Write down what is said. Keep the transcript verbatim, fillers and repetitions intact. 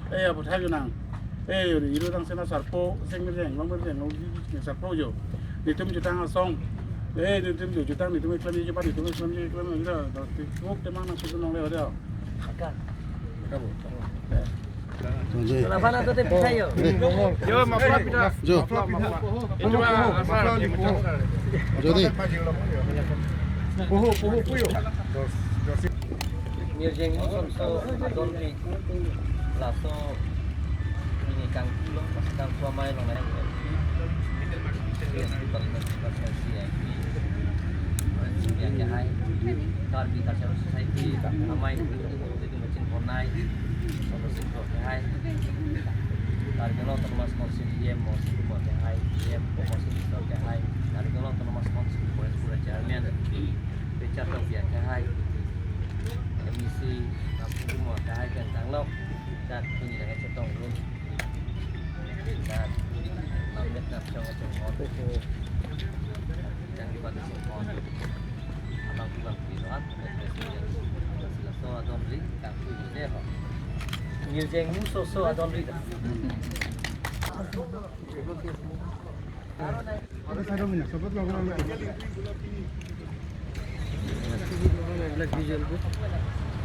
Eh, aputhak jo nang. Eh, yo, iru tang sena sarpo, seng merjeng, long merjeng, long merjeng, sarpo jo. Netum jutang asong. Eh, netum jo jutang, netum eklam jo jupan, netum eklam jo eklam jo. Tuk temang nang susun nang leo dia. Akan. Kamu. Jodi. Kalau mana tu teh bisa yo. Yo, maaf, maaf, maaf. Jo. Itu mah asal. Jodi. Puhu, puhu, puyo. Mirjeng Musoso adon ri laso ini kangkilo, pas kangku amei along nai. Dia sekitar ini sekitar C I P. Dia ke hai. Karbi Cultural Society amei itu machin ponai. Sono singko ke hai. Karbi Anglong Autonomous Council E M mo singko ke hai. E M mo singko ke hai. Karbi Anglong Autonomous Council Forest Pura Chairman Richard Tokbi ke hai. M E C Nampu mo ke hai, Ken Tanglok. Dan kini lagi cetong dulu. Dan Mamet Namchong Chong Hon. Dan di batu Chong Hon. Abang pulang di Rohan. Sila so adon ri, kangku ide ho. Mirjeng Musoso adon ri. Ada saya dong ini, sobat lo. Black visual bu.